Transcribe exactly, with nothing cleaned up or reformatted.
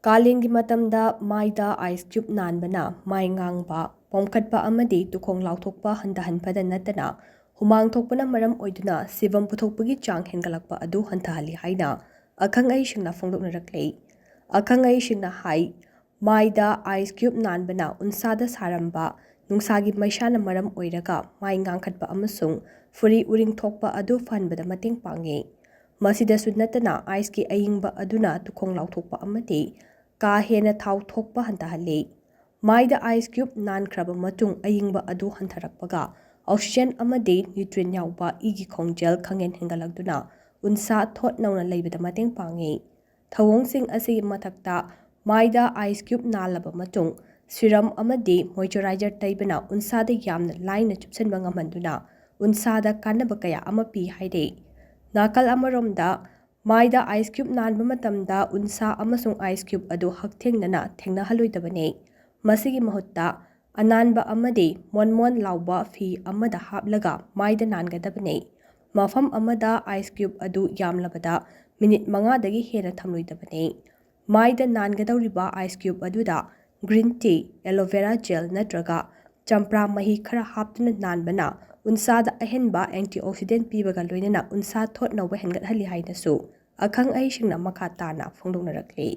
ꯀꯥꯂꯦꯟꯒꯤ ꯃꯇꯝꯗ ꯃꯥꯏꯗ ice cube ꯅꯥꯟꯕꯅ ꯃꯥꯏ ꯉꯥꯡꯕ, ꯄꯣꯝꯈꯠꯄ ꯑꯃꯗꯤ ꯇꯨꯈꯣꯡ ꯂꯥꯎꯊꯣꯛꯄ ꯍꯟꯊꯍꯟꯕꯗ ꯅꯠꯇꯅ, ꯍꯨꯃꯥꯡ ꯊꯣꯛꯄꯅ ꯃꯔꯝ ꯑꯣꯏꯗꯨꯅ ꯁꯦꯕꯝ ꯄꯨꯊꯣꯛꯄꯒꯤ ꯆꯥꯡ ꯍꯦꯟꯒꯠꯂꯛꯄ ꯑꯗꯨ ꯍꯟꯊꯍꯜꯂꯤ ꯍꯥꯏꯅ ꯑꯈꯪ ꯑꯍꯩꯁꯤꯡꯅ ꯐꯣꯡꯗꯣꯛꯅꯔꯛꯂꯤ꯫ ꯑꯈꯪ ꯑꯍꯩꯁꯤꯡꯅ ꯍꯥꯏ, ꯃꯥꯏꯗ ice cube ꯅꯥꯟꯕꯅ ꯎꯟꯁꯥꯗ ꯁꯥꯔꯝꯕ ꯅꯨꯡꯁꯥꯒꯤ ꯃꯩꯁꯥꯅ ꯃꯔꯝ ꯑꯣꯏꯔꯒ ꯃꯥꯏ ꯉꯥꯡꯈꯠꯄ ꯑꯃꯁꯨꯡ ꯐꯨꯔꯤ ꯎꯔꯤꯡ ꯊꯣꯛꯄ ꯑꯗꯨ ꯐꯍꯟꯕꯗ ꯃꯇꯦꯡ ꯄꯥꯡꯉꯤ꯫ ꯃꯁꯤꯗꯁꯨ ꯅꯠꯇꯅ, ice ꯀꯤ ꯑꯏꯪꯕ ꯑꯗꯨꯅ ꯇꯨꯈꯣꯡ ꯂꯥꯎꯊꯣꯛꯄ ꯑꯃꯗꯤ ꯀꯥ ꯍꯦꯟꯅ ꯊꯥꯎ ꯊꯣꯛꯄ ꯍꯟꯊꯍꯜꯂꯤ꯫ ꯃꯥꯏꯗ ice cube ꯅꯥꯟꯈ꯭ꯔꯕ ꯃꯇꯨꯡ ꯑꯏꯪꯕ ꯑꯗꯨ ꯍꯟꯊꯔꯛꯄꯒ, oxygen ꯑꯃꯗꯤ nutrient ꯌꯥꯎꯕ ꯏꯒꯤ ꯈꯣꯡꯖꯦꯜ ꯈꯪꯍꯦꯟ ꯍꯦꯟꯒꯠꯂꯛꯇꯨꯅ ꯎꯟꯁꯥ ꯊꯣꯠ ꯅꯧꯅ ꯂꯩꯕꯗ ꯃꯇꯦꯡ ꯄꯥꯡꯉꯤ꯫ ꯊꯧꯑꯣꯡꯁꯤꯡ ꯑꯁꯤꯒꯤ ꯃꯊꯛꯇ, ꯃꯥꯏꯗ ice cube ꯅꯥꯜꯂꯕ ꯃꯇꯨꯡ serum ꯑꯃꯗꯤ moisturizer ꯇꯩꯕꯅ ꯎꯟꯁꯥꯗ ꯌꯥꯝꯅ ꯂꯥꯏꯅ ꯆꯨꯞꯁꯤꯟꯕ ꯉꯝꯍꯟꯗꯨꯅ ꯎꯟꯁꯥꯗ ꯀꯥꯟꯅꯕ ꯀꯌꯥ ꯑꯃ ꯄꯤ ꯍꯥꯏꯔꯤ꯫ ꯅꯥꯀꯜ ꯑꯃꯔꯣꯝꯗ, ꯃꯥꯏꯗ ice cube ꯅꯥꯟꯕ ꯃꯇꯝꯗ ꯎꯟꯁꯥ ꯑꯃꯁꯨꯡ ice cube ꯑꯗꯨ ꯍꯛꯊꯦꯡꯅꯅ ꯊꯦꯡꯅꯍꯜꯂꯣꯏꯗꯕꯅꯤ꯫ ꯃꯁꯤꯒꯤ ꯃꯍꯨꯠꯇ, ꯑꯅꯥꯟꯕ ꯑꯃꯗꯤ ꯃꯣꯟ ꯃꯣꯟ ꯂꯥꯎꯕ ꯐꯤ ꯑꯃꯗ ꯍꯥꯞꯂꯒ ꯃꯥꯏꯗ ꯅꯥꯟꯒꯗꯕꯅꯤ꯫ ꯃꯐꯝ ꯑꯃꯗ ice cube ꯑꯗꯨ ꯌꯥꯝꯂꯕꯗ ꯃꯤꯅꯤꯠ ꯃꯉꯥꯗꯒꯤ ꯍꯦꯟꯅ ꯊꯝꯂꯣꯏꯗꯕꯅꯤ꯫ ꯃꯥꯏꯗ ꯅꯥꯟꯒꯗꯧꯔꯤꯕ ice cube ꯑꯗꯨꯗ green tea, aloe vera gel ꯅꯠꯇ꯭ꯔꯒ ꯆꯝꯄ꯭ꯔꯥ ꯃꯍꯤ ꯈꯔ ꯍꯥꯞꯇꯨꯅ ꯅꯥꯟꯕꯅ ꯎꯟꯁꯥꯗ ꯑꯍꯦꯟꯕ antioxidant ꯄꯤꯕꯒ ꯂꯣꯏꯅꯅ ꯎꯟꯁꯥ ꯊꯣꯠ ꯅꯧꯕ ꯍꯦꯟꯒꯠꯍꯜꯂꯤ ꯍꯥꯏꯅꯁꯨ ꯑꯈꯪ ꯑꯍꯩꯁꯤꯡꯅ ꯃꯈꯥ ꯇꯥꯅ ꯐꯣꯡꯗꯣꯛꯅꯔꯛꯂꯤ꯫